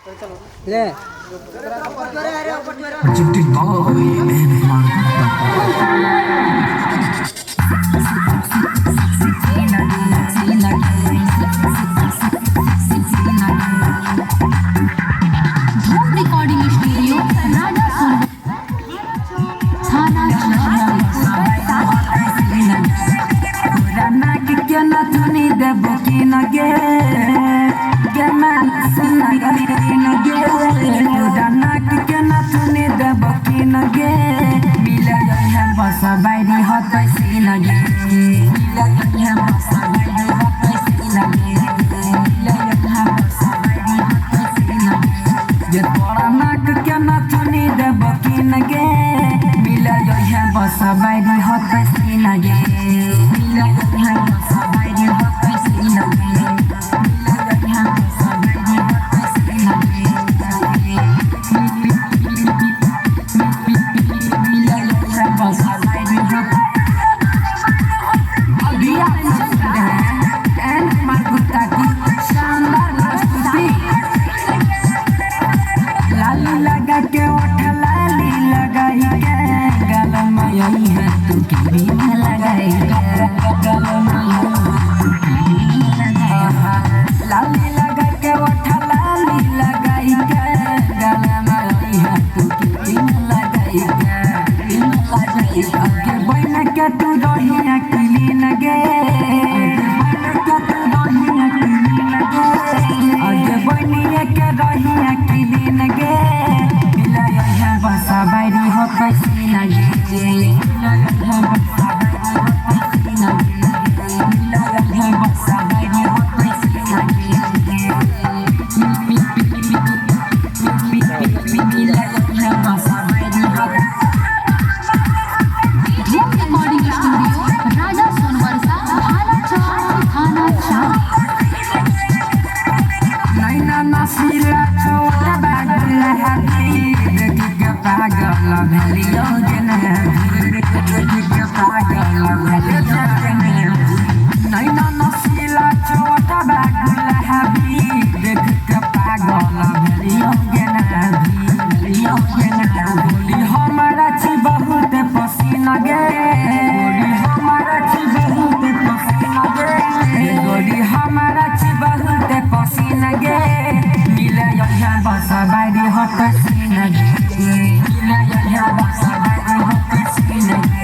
ले Presented by N Kumar Gupta. Dhoom recording studio Raja सोन थाना जे तोरा नाक के नथुनी देब किन गे, मिल जइहे बस बारी होतै सीन गे, मिल जइहे बस बारी होतै सीन गे, मिल जइहे बस बारी होतै सीन गे, मिल जइहे बस बारी होतै। अभी आप सुन रहे हैं एन कुमार गुप्ता की शानदार प्रस्तुति। लाली लगा के ओठ लाली लगाई के गल मयई है तू की भी लगाई गल मयई तू की भी लगाई। लाली लगा के ओठ लाली लगाई के गल मयई है तू की भी लगाई के लगाई। आगे बन के तू रहिया क्लीन गे, आगे बन के तू रहिया क्लीन गे, आगे बनिया के रहिया क्लीन गे, मिला यहाँ बसा बारी होतै सीन गे, मिला यहाँ बसा बारी होतै सीन गे, मिला यहाँ बसा बारी होतै सीन गे, मिला यहाँ बसा बारी होतै। धूम रिकॉर्डिंग स्टूडियो राजा सोनवर्षा भाला चौक थाना चार। नैना नसीला छोटा बागल हाथी देख के पागल भेलियो गेने, देख के पागल भेलियो गेने। नैना नसीला छोटा बागल हाथी देख के पागल भेलियो गेने, भेलियो गेने। बोली हमारा छी बहुत पसीना गे, बोली हमारा छी बहुत पसीना गे, गोरी हमारा छी बहुत पसीना गे, मिले यहाँ बस बारी होतै सीन गे, मिले यहाँ बस बारी होतै सीन गे।